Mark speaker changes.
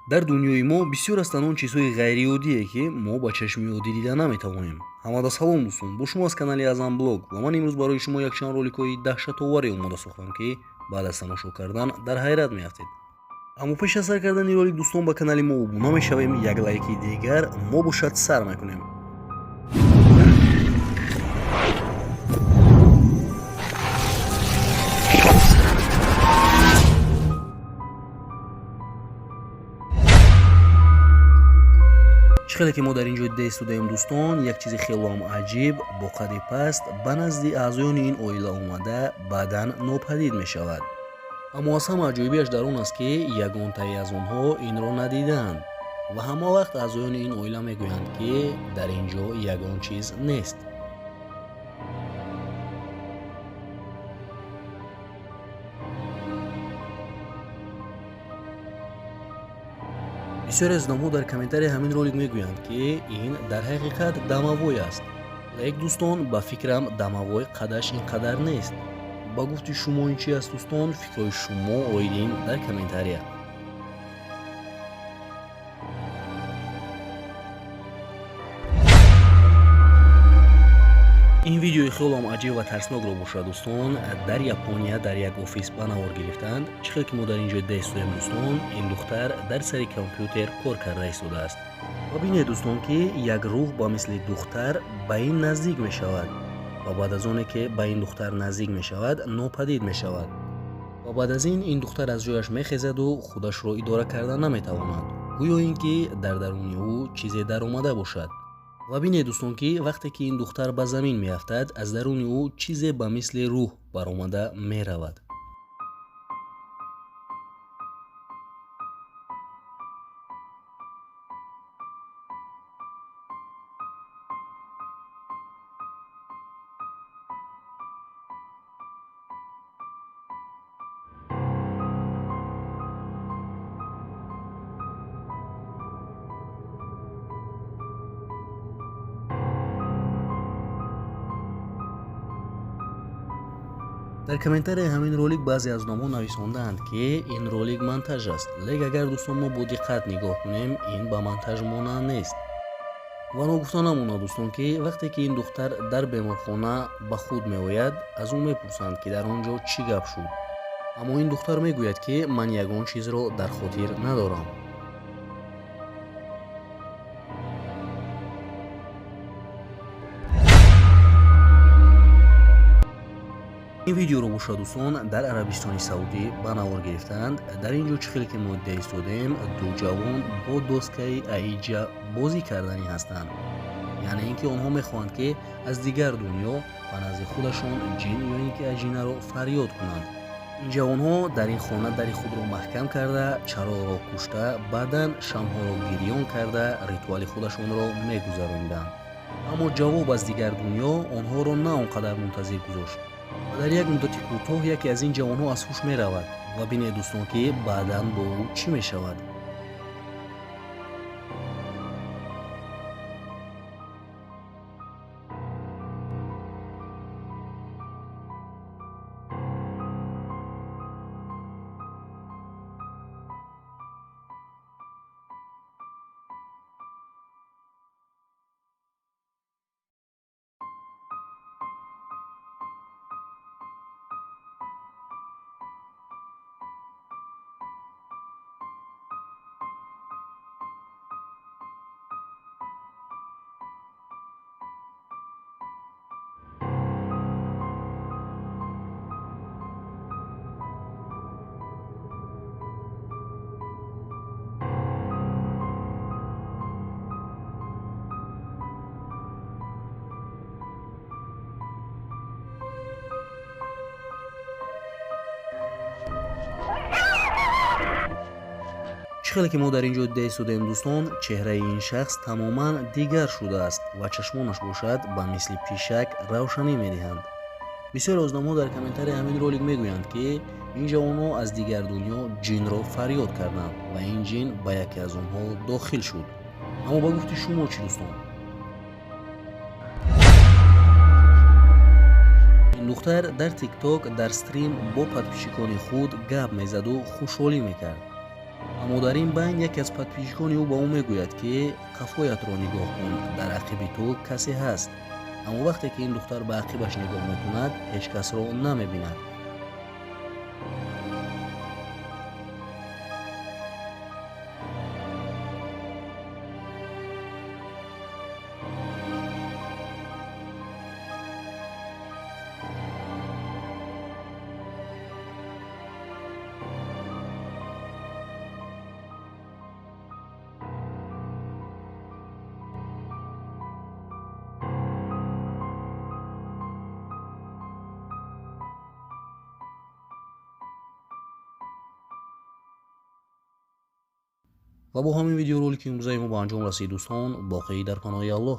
Speaker 1: Дар дунёи мо бисёр ҳастанд он чизҳои ғайриоддие, ки мо ба чашми оддӣ дида наметавонем. Ҳамада салом, дӯстон, бо шумо аз канали Азам Блог ва ман имрӯз барои шумо якчанд роликҳои даҳшатоваре омода сохтам, ки баъд аз тамошо кардан дар ҳайрат меафтед. Аммо пеш аз сар кардани ролик, дӯстон, ба канали мо обуна мешавем, як лайки дигар мо бошад, сар мекунем. Чӣ хеле ки мо дар ин ҷо дида истодаем, дӯстон, як чизи хелоам аҷиб бо қадди паст ба назди аъзоёни ин оила омада, баъдан нопадид мешавад. Аммо аз ҳама аҷоибиаш дар он аст, ки ягонтае аз онҳо инро надидаанд ва ҳама вақт аъзоёни ин оила мегӯянд, ки дар ин ҷо ягон чиз нест. Бисёре аз одамҳо дар комментарияи ҳамин ролик мегӯянд, ки ин дар ҳақиқат домовой аст. Лек, дӯстон, ба фикрам, домовой қадаш ин қадар нест. Ба гуфти шумо ин чи аст, дӯстон? Фикрҳои шумо оиди ин дар комментария. Ин видеои хелоам аҷиб ва тарснокро бошад, дӯстон, дар Япония дар як офис ба навор гирифтанд. Чӣ хел ки мо дар ин ҷо дида истодаем, дӯстон, ин духтар дар сари компютер кор карда истодааст ва бинед, дӯстон, ки як рӯҳ ба мисли духтар ба ин наздик мешавад ва баъд аз оне ки ба ин духтар наздик мешавад, нопадид мешавад. Ва баъд аз ин ин духтар аз ҷояш мехезаду худашро идора карда наметавонад, гӯё ин ки дар даруни ӯ чизе даромада бошад. Ва бинед, дӯстон, ки вақте ки ин духтар ба замин меафтад, аз даруни ӯ чизе ба мисли рӯҳ баромада меравад. Дар комментарияи ҳамин ролик баъзе аз одамҳо нависондаанд, ки ин ролик монтаж аст. Лек агар, дӯстон, мо бо диққат нигоҳ кунем, ин ба монтаж монанд нест. Ва ногуфта намонад, дӯстон, ки вақте ки ин духтар дар беморхона ба худ меояд, аз ӯ мепурсанд, ки дар он ҷо чӣ гап шуд, аммо ин духтар мегӯяд, ки ман ягон чизро дар хотир надорам. Ин видеоро бошад, дӯстон, дар Арабистони Саудӣ ба навор гирифтаанд. Дар ин ҷо, чӣ хеле ки мо дида истодем, ду ҷавон бо доскаи Оуиҷа бозӣ карданӣ ҳастанд, яъне ин ки онҳо мехоҳанд, ки аз дигар дунё ба назди худашон ҷин ё ин ки аҷинаро фарёд кунанд. Ин ҷавонҳо дар ин хона дари худро маҳкам карда, чароғро кушта, баъдан шамъҳоро гирён карда, ритуали худашонро мегузарониданд. Аммо ҷавоб аз дигар дунё онҳоро на он қадар мунтазир гузошт ва дар як муддати кӯтоҳ яке аз ин ҷавонҳо аз ҳуш меравад. Ва бинед, дӯстон, ки баъдан бо ӯ чӣ мешавад. Чӣ хеле ки мо дар ин ҷо дида истодаем, дӯстон, чеҳраи ин шахс тамоман дигар шудааст ва чашмонаш бошад, ба мисли пишак равшанӣ медиҳанд. Бисёре аз одамҳо дар комментарияи ҳамин ролик мегӯянд, ки ин ҷавонҳо аз дигар дунё ҷинро фарёд карданд ва ин ҷин ба яке аз онҳо дохил шуд. Аммо ба гуфти шумо чӣ, дӯстон? Ин духтар дар Тикток дар стрим бо подписчикони худ гап мезаду хушҳолӣ мекард. Аммо дар ин байн яке аз подписчикони ӯ ба ӯ мегӯяд, ки қафоятро нигоҳ кун, дар ақиби ту касе ҳаст. Аммо вақте ки ин духтар ба ақибаш нигоҳ мекунад, ҳеҷ касро намебинад. Ва бо ҳамин видеоролики имрӯзаи мо ба анҷом расид, дӯстон. Боқӣ дар паноҳи Аллоҳ.